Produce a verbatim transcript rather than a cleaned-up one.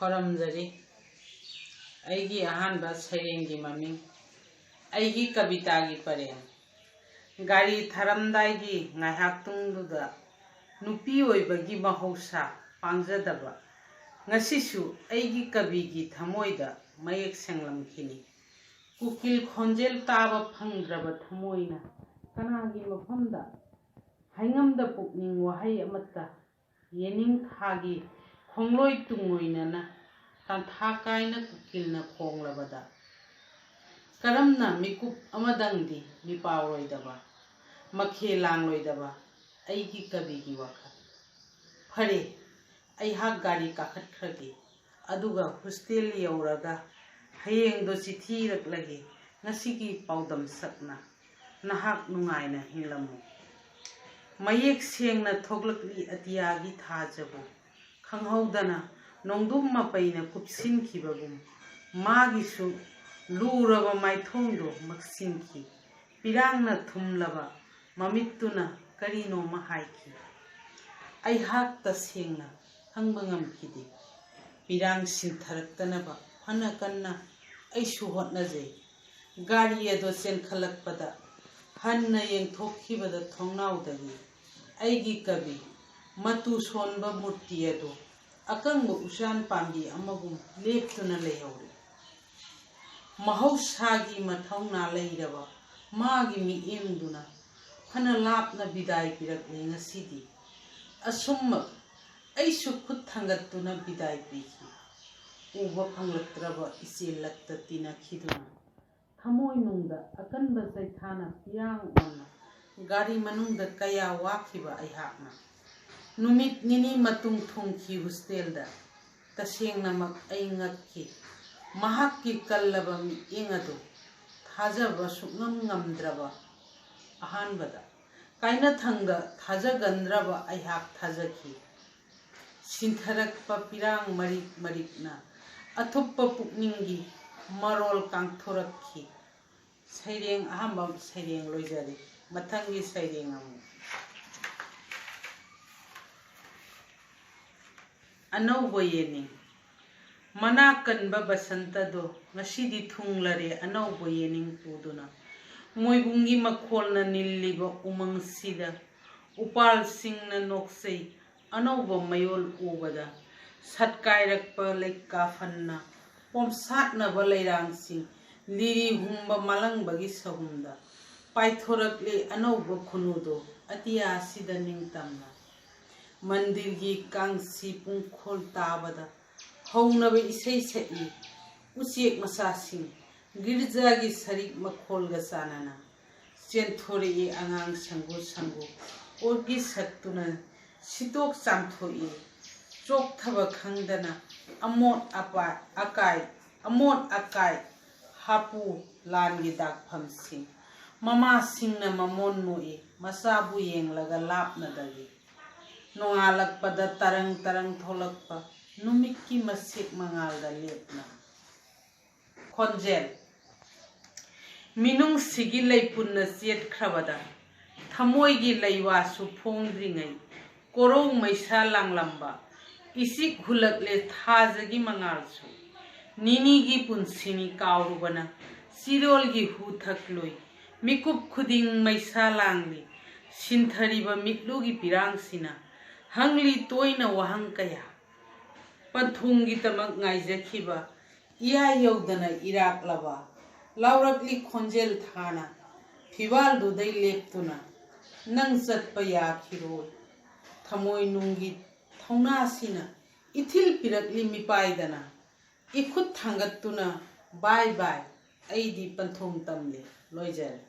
ꯈꯣꯏꯔꯝꯖꯔꯤ꯫ ꯑꯩꯒꯤ ꯑꯍꯥꯟꯕ ꯁꯩꯔꯦꯡꯒꯤ ꯃꯃꯤꯡ, ꯑꯩꯒꯤ ꯀꯕꯤꯇꯥꯒꯤ ꯄꯔꯦꯡ꯫ ꯒꯥꯔꯤ ꯊꯥꯔꯝꯗꯥꯏꯒꯤ ꯉꯥꯏꯍꯥꯛꯇꯨꯡꯗꯨꯗ ꯅꯨꯄꯤ ꯑꯣꯏꯕꯒꯤ ꯃꯍꯧꯁꯥ ꯄꯥꯡꯖꯗꯕ ꯉꯁꯤꯁꯨ ꯑꯩꯒꯤ ꯀꯕꯤꯒꯤ ꯊꯃꯣꯏꯗ ꯃꯌꯦꯛ ꯁꯦꯡꯂꯝꯈꯤꯅꯤ꯫ ꯀꯨꯀꯤꯜ ꯈꯣꯟꯖꯦꯜ ꯇꯥꯕ ꯐꯪꯗ꯭ꯔꯕ ꯊꯃꯣꯏꯅ ꯀꯅꯥꯒꯤ ꯃꯐꯝꯗ ꯍꯥꯏꯉꯝꯗ ꯄꯨꯛꯅꯤꯡ ꯋꯥꯍꯩ ꯑꯃꯠꯇ ꯌꯦꯅꯤꯡꯊꯥꯒꯤ ꯈꯣꯡꯂꯣꯏ ꯇꯨꯡꯑꯣꯏꯅꯅ ꯇꯥꯟꯊꯥ ꯀꯥꯏꯅ ꯀꯨꯀꯤꯜꯅ ꯈꯣꯡꯂꯕꯗ ꯀꯔꯝꯅ ꯃꯤꯀꯨꯞ ꯑꯃꯗꯪꯗꯤ ꯃꯤꯄꯥꯎꯔꯣꯏꯗꯕ, ꯃꯈꯦ ꯂꯥꯡꯂꯣꯏꯗꯕ ꯑꯩꯒꯤ ꯀꯕꯤꯒꯤ ꯋꯥꯈꯜ? ꯐꯔꯦ, ꯑꯩꯍꯥꯛ ꯒꯥꯔꯤ ꯀꯥꯈꯠꯈ꯭ꯔꯒꯦ, ꯑꯗꯨꯒ ꯍꯣꯁꯇꯦꯜ ꯌꯧꯔꯒ ꯍꯌꯦꯡꯗꯣ ꯆꯤꯊꯤ ꯏꯔꯛꯂꯒꯦ꯫ ꯉꯁꯤꯒꯤ ꯄꯥꯎꯗꯝ ꯁꯛꯅ ꯅꯍꯥꯛ ꯅꯨꯡꯉꯥꯏꯅ ꯍꯤꯡꯂꯝꯃꯨ꯫ ꯃꯌꯦꯛ ꯁꯦꯡꯅ ꯊꯣꯛꯂꯛꯂꯤ ꯑꯇꯤꯌꯥꯒꯤ ꯊꯥꯖꯕꯨ꯫ ꯈꯪꯍꯧꯗꯅ ꯅꯣꯡꯗꯨꯝ ꯃꯄꯩꯅ ꯀꯨꯞꯁꯤꯟꯈꯤꯕꯒꯨꯝ ꯃꯥꯒꯤꯁꯨ ꯂꯨꯔꯕ ꯃꯥꯏꯊꯣꯡꯗꯣ ꯃꯛꯁꯤꯟꯈꯤ꯫ ꯄꯤꯔꯥꯡꯅ ꯊꯨꯝꯂꯕ ꯃꯃꯤꯠꯇꯨꯅ ꯀꯔꯤꯅꯣꯃ ꯍꯥꯏꯈꯤ꯫ ꯑꯩꯍꯥꯛ ꯇꯁꯦꯡꯅ ꯈꯪꯕ ꯉꯝꯈꯤꯗꯦ꯫ ꯄꯤꯔꯥꯡ ꯁꯤꯟꯊꯔꯛꯇꯅꯕ ꯐꯅ ꯀꯟꯅ ꯑꯩꯁꯨ ꯍꯣꯠꯅꯖꯩ꯫ ꯒꯥꯔꯤ ꯑꯗꯨ ꯆꯦꯟꯈꯠꯂꯛꯄꯗ ꯍꯟꯅ ꯌꯦꯡꯊꯣꯛꯈꯤꯕꯗ ꯊꯣꯡꯅꯥꯎꯗꯒꯤ ꯑꯩꯒꯤ ꯀꯕꯤ ꯃꯇꯨ ꯁꯣꯟꯕ ꯃꯨꯔꯇꯤ ꯑꯗꯨ ꯑꯀꯪꯕ ꯎꯆꯥꯟ ꯄꯥꯝꯕꯤ ꯑꯃꯒꯨꯝ ꯂꯦꯞꯇꯨꯅ ꯂꯩꯍꯧꯔꯤ꯫ ꯃꯍꯧꯁꯥꯒꯤ ꯃꯊꯧꯅꯥ ꯂꯩꯔꯕ ꯃꯥꯒꯤ ꯃꯤꯠꯌꯦꯡꯗꯨꯅ ꯐꯅ ꯂꯥꯞꯅ ꯕꯤꯗꯥꯏ ꯄꯤꯔꯛꯂꯤ ꯉꯁꯤꯗꯤ꯫ ꯑꯁꯨꯝꯃꯛ ꯑꯩꯁꯨ ꯈꯨꯠ ꯊꯥꯡꯒꯠꯇꯨꯅ ꯕꯤꯗꯥꯏ ꯄꯤꯈꯤ꯫ ꯎꯕ ꯐꯪꯂꯛꯇ꯭ꯔꯕ ꯏꯆꯦꯜ ꯂꯛꯇ ꯇꯤꯟꯅꯈꯤꯗꯨꯅ ꯊꯃꯣꯏꯅꯨꯡꯗ ꯑꯀꯟꯕ ꯆꯩꯊꯥꯅ ꯄꯤꯌꯥꯡ ꯑꯣꯟꯅ ꯒꯥꯔꯤ ꯃꯅꯨꯡꯗ ꯀꯌꯥ ꯋꯥꯈꯤꯕ ꯑꯩꯍꯥꯛꯅ꯫ ꯅꯨꯃꯤꯠ ꯅꯤꯅꯤ ꯃꯇꯨꯡ ꯊꯨꯡꯈꯤ ꯍꯣꯁꯇꯦꯜꯗ꯫ ꯇꯁꯦꯡꯅꯃꯛ ꯑꯩ ꯉꯛꯈꯤ꯫ ꯃꯍꯥꯛꯀꯤ ꯀꯜꯂꯕ ꯃꯤꯠꯌꯦꯡ ꯑꯗꯨ ꯊꯥꯖꯕ ꯁꯨꯛꯉꯝ ꯉꯝꯗ꯭ꯔꯕ꯫ ꯑꯍꯥꯟꯕꯗ ꯀꯥꯏꯅꯊꯪꯗ ꯊꯥꯖꯒꯟꯗ꯭ꯔꯕ ꯑꯩꯍꯥꯛ ꯊꯥꯖꯈꯤ꯫ ꯁꯤꯟꯊꯔꯛꯄ ꯄꯤꯔꯥꯡ ꯃꯔꯤꯛ ꯃꯔꯤꯛꯅ ꯑꯊꯨꯞꯄ ꯄꯨꯛꯅꯤꯡꯒꯤ ꯃꯔꯣꯜ ꯀꯥꯡꯊꯣꯔꯛꯈꯤ꯫ ꯁꯩꯔꯦꯡ ꯑꯍꯥꯟꯕ ꯁꯩꯔꯦꯡ ꯂꯣꯏꯖꯔꯦ꯫ ꯃꯊꯪꯒꯤ ꯁꯩꯔꯦꯡ ꯑꯃꯨꯛ꯫ ꯑꯅꯧꯕ ꯌꯦꯅꯤꯡ꯫ ꯃꯅꯥ ꯀꯟꯕ ꯕꯁꯟꯇꯗꯣ ꯉꯁꯤꯗꯤ ꯊꯨꯡꯂꯔꯦ ꯑꯅꯧꯕ ꯌꯦꯅꯤꯡ ꯄꯨꯗꯨꯅ꯫ ꯃꯣꯏꯕꯨꯡꯒꯤ ꯃꯈꯣꯜꯅ ꯅꯤꯜꯂꯤꯕ ꯎꯃꯪꯁꯤꯗ ꯎꯄꯥꯜꯁꯤꯡꯅ ꯅꯣꯛꯆꯩ ꯑꯅꯧꯕ ꯃꯌꯣꯜ ꯎꯕꯗ꯫ ꯁꯠꯀꯥꯏꯔꯛꯄ ꯂꯩꯀꯥꯐꯟꯅ ꯄꯣꯝꯁꯥꯠꯅꯕ ꯂꯩꯔꯥꯡꯁꯤꯡ ꯂꯤꯔꯤ ꯍꯨꯝꯕ ꯃꯥꯂꯪꯕꯒꯤ ꯁꯍꯨꯝꯗ ꯄꯥꯏꯊꯣꯔꯛꯂꯤ ꯑꯅꯧꯕ ꯈꯨꯅꯨꯗꯣ ꯑꯇꯤꯌꯥꯁꯤꯗ ꯅꯤꯡꯇꯝꯅ꯫ ꯃꯟꯗꯤꯔꯒꯤ ꯀꯥꯡꯁꯤ ꯄꯨꯡꯈꯣꯜ ꯇꯥꯕꯗ ꯍꯧꯅꯕ ꯏꯁꯩ ꯁꯛꯏ ꯎꯆꯦꯛ ꯃꯆꯥꯁꯤꯡ꯫ ꯒꯤꯔꯖꯥꯒꯤ ꯁꯔꯤꯛ ꯃꯈꯣꯜꯒ ꯆꯥꯟꯅꯅ ꯆꯦꯟꯊꯣꯔꯛꯏ ꯑꯉꯥꯡ ꯁꯪꯒꯨ ꯁꯪꯒꯨ꯫ ꯑꯣꯠꯀꯤ ꯁꯛꯇꯨꯅ ꯁꯤꯠꯇꯣꯛ ꯆꯥꯝꯊꯣꯛꯏ ꯆꯣꯛꯊꯕ ꯈꯪꯗꯅ꯫ ꯑꯃꯣꯠ ꯑꯄꯥꯏ ꯑꯀꯥꯏ ꯑꯃꯣꯠ ꯑꯀꯥꯏ ꯍꯥꯄꯨ ꯂꯥꯟꯒꯤ ꯗꯥꯛꯐꯝꯁꯤꯡ꯫ ꯃꯃꯥꯁꯤꯡꯅ ꯃꯃꯣꯟ ꯅꯣꯛꯏ ꯃꯆꯥꯕꯨ ꯌꯦꯡꯂꯒ ꯂꯥꯞꯅꯗꯒꯤ꯫ ꯅꯣꯡꯉꯥꯜꯂꯛꯄꯗ ꯇꯔꯪ ꯇꯔꯪ ꯊꯣꯛꯂꯛꯄ ꯅꯨꯃꯤꯠꯀꯤ ꯃꯁꯦꯛ ꯃꯉꯥꯜꯗ ꯂꯦꯞꯅ꯫ ꯈꯣꯟꯖꯦꯜ꯫ ꯃꯤꯅꯨꯡꯁꯤꯒꯤ ꯂꯩꯄꯨꯟꯅ ꯆꯦꯠꯈ꯭ꯔꯕꯗ ꯊꯃꯣꯏꯒꯤ ꯂꯩꯋꯥꯁꯨ ꯐꯣꯡꯗ꯭ꯔꯤꯉꯩ ꯀꯣꯔꯧ ꯃꯩꯁꯥ ꯂꯥꯡꯂꯝꯕ ꯏꯆꯤꯛ ꯍꯨꯜꯂꯛꯂꯦ ꯊꯥꯖꯒꯤ ꯃꯉꯥꯜꯁꯨ꯫ ꯅꯤꯅꯤꯒꯤ ꯄꯨꯟꯁꯤꯅꯤ ꯀꯥꯎꯔꯨꯕꯅ ꯆꯤꯔꯣꯜꯒꯤ ꯍꯨ ꯊꯛꯂꯨꯏ꯫ ꯃꯤꯀꯨꯞ ꯈꯨꯗꯤꯡ ꯃꯩꯁꯥ ꯂꯥꯡꯂꯤ꯫ ꯁꯤꯟꯊꯔꯤꯕ ꯃꯤꯠꯂꯨꯒꯤ ꯄꯤꯔꯥꯡꯁꯤꯅ ꯍꯪꯂꯤ ꯇꯣꯏꯅ ꯋꯥꯍꯪ ꯀꯌꯥ꯫ ꯄꯟꯊꯨꯡꯒꯤꯗꯃꯛ ꯉꯥꯏꯖꯈꯤꯕ ꯏꯌꯥ ꯌꯧꯗꯅ ꯏꯔꯥꯛꯂꯕ ꯂꯥꯎꯔꯛꯂꯤ ꯈꯣꯟꯖꯦꯜ ꯊꯥꯅ ꯐꯤꯕꯥꯜꯗꯨꯗꯩ ꯂꯦꯞꯇꯨꯅ ꯅꯪ ꯆꯠꯄ ꯌꯥꯈꯤꯔꯣꯏ꯫ ꯊꯃꯣꯏ ꯅꯨꯡꯒꯤ ꯊꯧꯅꯥꯁꯤꯅ ꯏꯊꯤꯜ ꯄꯤꯔꯛꯂꯤ ꯃꯤꯄꯥꯏꯗꯅ ꯏꯈꯨꯠ ꯊꯥꯡꯒꯠꯇꯨꯅ ꯕꯥꯏ ꯕꯥꯏ ꯑꯩꯗꯤ ꯄꯟꯊꯨꯡ ꯇꯝꯂꯦ꯫ ꯂꯣꯏꯖꯔꯦ꯫